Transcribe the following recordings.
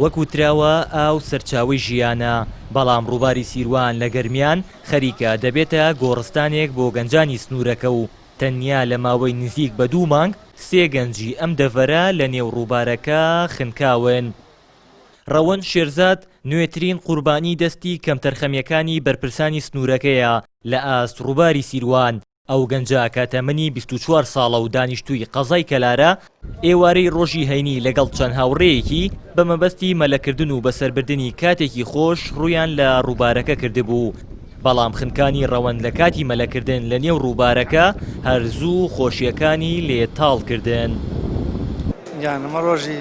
وەک وتراوە ئاو سەرچاوەی ژیانە، بەڵام ڕووباری سیروان لە گەرمیان خەریکە دەبێتە گۆڕستانێک بۆ گەنجانی سنوورەکە و تەنیا لە ماوەی نزیک بە دوو مانگ سێ گەنجی ئەم دەڤەرە لە نێو ڕووبارەکە خنکاون. ڕەوەند شێرزاد نوێترین قوربانی دەستی کەمتەرخەمییەکانی بەرپرسانی سنوورەکەیە لە ئاست ڕووباری سیروان، ئەو گەنجە کە تەمەنی 24 ساڵە و دانیشتووی قەزای کەلارە، ئێوارەی ڕۆژی هەینی لەگەڵ چەند هاوڕێیەکی بە مەبەستی مەلەکردن و بەسەربردنی کاتێکی خۆش ڕوویان لە ڕووبارەکە کردبوو، بەڵام خنکانی ڕەوەند لە کاتی مەلەکردن لە نێو ڕووبارەکە هەر زوو خۆشییەکانی لێ تاڵ کردن. گیان ئەمە ڕۆژی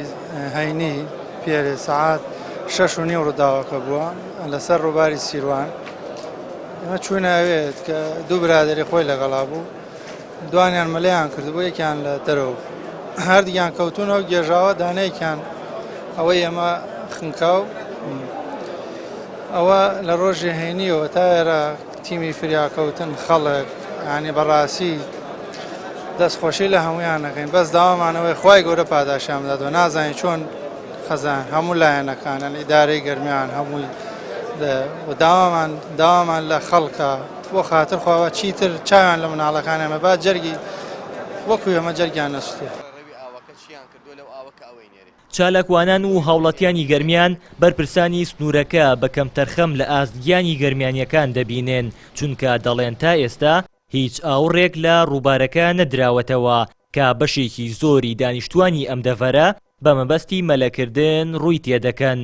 هەینی پێرێ سەعات 6:30 ڕووداوەکە بووە لەسەر ڕووباری سیروان. ئێمە چووینە ئەوێ کە دوو برادەری خۆی لەگەڵا بوو دوانیان مەلەیان کردبوو یەکیان لە دەرەوە بوو هەردووکیان کەوتونەوە گێژاوە دانەیەکیان ئەوەی ئێمە خنکاو ئەوە لە ڕۆژی هەینیەوە تا ئێرە تیمی فریاکەوتن خەڵک ینی بەڕاستی دەستخۆشی لە هەمویان نەکەین بەس داوامانەوەی خی گەورە پاداشیان بداتەوە نازانین چۆن خەزان هەموو لایەنەکانن ئیدارەی گەرمیان هەمووی داوامان داوامان لە خەڵکە بۆ خاتر خواوە چیتر چاویان لە مناڵەکان ئێمە با جەرگی وەکو ئێمە جەرگیان نەسوتێ. چالاکوانان و هاوڵاتیانی گەرمیان بەرپرسانی سنوورەکە بە کەمتەرخەم لە ئاست گیانی گەرمیانییەکان دەبینن، چونکە دەڵێن تا ئێستا هیچ ئاوڕێک لە ڕووبارەکە نەدراوەتەوە کە بەشێکی زۆری دانیشتووانی ئەم دەڤەرە بە مەبەستی مەلەکردن ڕووی تێدەکەن.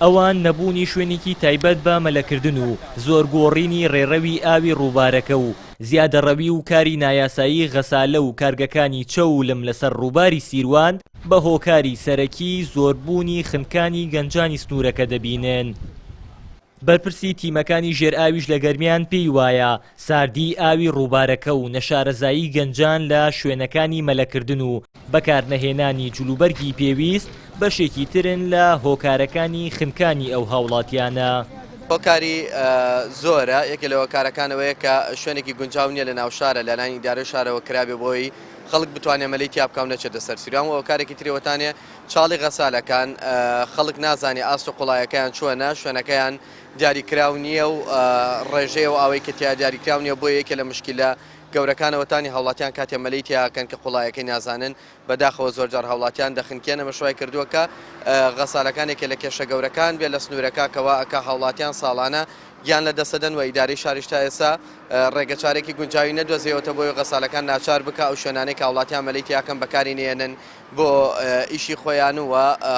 ئەوان نەبوونی شوێنێکی تایبەت بە مەلەکردن و زۆر گۆڕینی ڕێڕەوی ئاوی ڕووبارەکە و زیادەڕەوی و کاری نایاسایی غەسالە و کارگەکانی چەو و لم لەسەر ڕووباری سیروان بە هۆکاری سەرەکی زۆربوونی خنکانی گەنجانی سنوورەکە دەبینن. بەرپرسی تیمەکانی ژێرئاویش لە گەرمیان پێی وایە، ساردیی ئاوی ڕووبارەکە و نەشارەزایی گەنجان لە شوێنەکانی مەلەکردن و بەکارنەهێنانی جلوبەرگی پێویست بەشێکی ترن لە هۆکارەکانی خنکانی ئەو هاوڵاتیانە. هۆکاری زۆرە، یەکێ لە هۆکارەکان ئەوەیە کە شوێنێکی گونجاو نییە لە ناو شارە، لە لایەن ئیدارەی شارەوە کرابێ بۆی خەڵک بتوانێ مەلەی تیا بکا و نەچێتە سەر سیروان و هۆکارێکی تری ئەوەتانێ چاڵی غەسالەکان خەڵک نازانێ ئاست و قوڵایەکەیان چۆنە، شوێنەکەیان دیاریکراو نییە و ڕێژەی ئەو ئاوەی کە تیا دیاریکراو نییە، بۆیە یەکێ لە مشکیلە گەورەکانەوە تانی هاوڵاتیان کاتێ مەلەی تیا ئەکەن کە قوڵایەکەی نازانن، بەداخەوە زۆرجار هاوڵاتیان دەخنکێن، ئەمەش وای کردووە کە غەسالەکان یەکێ لە کێشە گەورەکان بێ لە سنوورەکە کە وا ئەکا هاوڵاتیان ساڵانە گیان لە دەسەدەن و ئیدارەی شاریش تا ئێستا ڕێگەچارێکی گونجاوی نەدۆزیەوەتە بۆی غەسالەکان ناچار بکا ئەو شوێنانەی کە هاوڵاتیان مەلەی تیا ئەکەن بەکاری نەیەنن بۆ ئیشی خۆیان و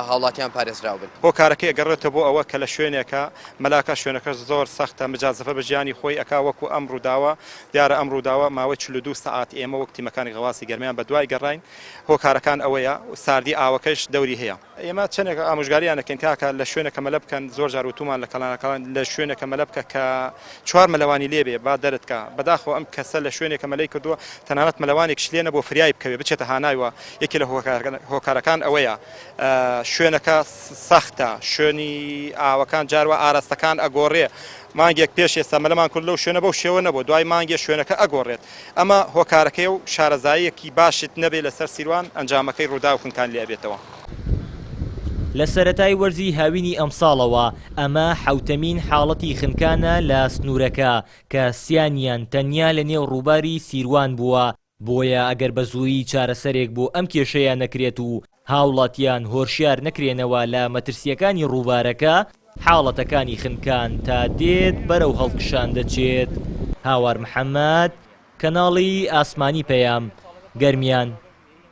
هاوڵاتیان پارێزراو بن. هۆکارەکەی ئەگەڕێتەوە بۆ ئەوە کە لە شوێنێکە مەلاکە شوێنەکەش زۆر سەختە مجازەفە بە ژیانی خۆی ئەکا وەکو ئەم ڕووداوە دیارە ئەم ڕووداوە ماوەی 42 سەعات ئێمە وەک تیمەکانی غەواسی گەرمیان بە دوای گەڕاین هۆکارەکان ئەوەیە ساردی ئاوەکەش دەوری هەیە. ئێمە چەندێک ئامۆژگاریان دەکەین کاکە لە شوێنەکە مەلە بکەن زۆر جار وتومان لە کەڵانەکان لە شوێنەکە مەلە بکە کە چوار مەلەوانی لێ بێ با دەرت کا بەداخەوە ئەم کەسە لە شوێنێکە مەلەی کردووە تەنانەت مەلەوانێکیش لێ نەبووە فریای بکەوێ بچێتە هانایوە یەکێ لە هۆکارەکان ئەوەیە شوێنەکە سەختە شوێنی ئاوەکان جاروا ئاراستەکان ئەگۆڕێ مانگێک پێش ئێستا مەلەمان کرد لەو شوێنە بەو شێوە نەبوو دوای مانگێ شوێنەکە ئەگۆڕێت ئەمە هۆکارەکەیە و شارەزاییەکی باشت نەبێ لەسەر سیروان ئەنجامەکەی ڕووداو خنکان لێ ئەبێتەوە. لە سەرەتای وەرزی هاوینی ئەمساڵەوە ئەمە حەوتەمین حاڵەتی خنکانە لە سنوورەکە کە سیانیان تەنیا لە نێو ڕووباری سیروان بووە، بۆیە ئەگەر بە زوویی چارەسەرێک بۆ ئەم کێشەیە نەکرێت و هاوڵاتیان هۆشیار نەکرێنەوە لە مەترسییەکانی ڕووبارەکە، حاڵەتەکانی خنکان تا دێت بەرەو هەڵکشان دەچێت. هاوار محەمەد، کەناڵی ئاسمانی پەیام، گەرمیان.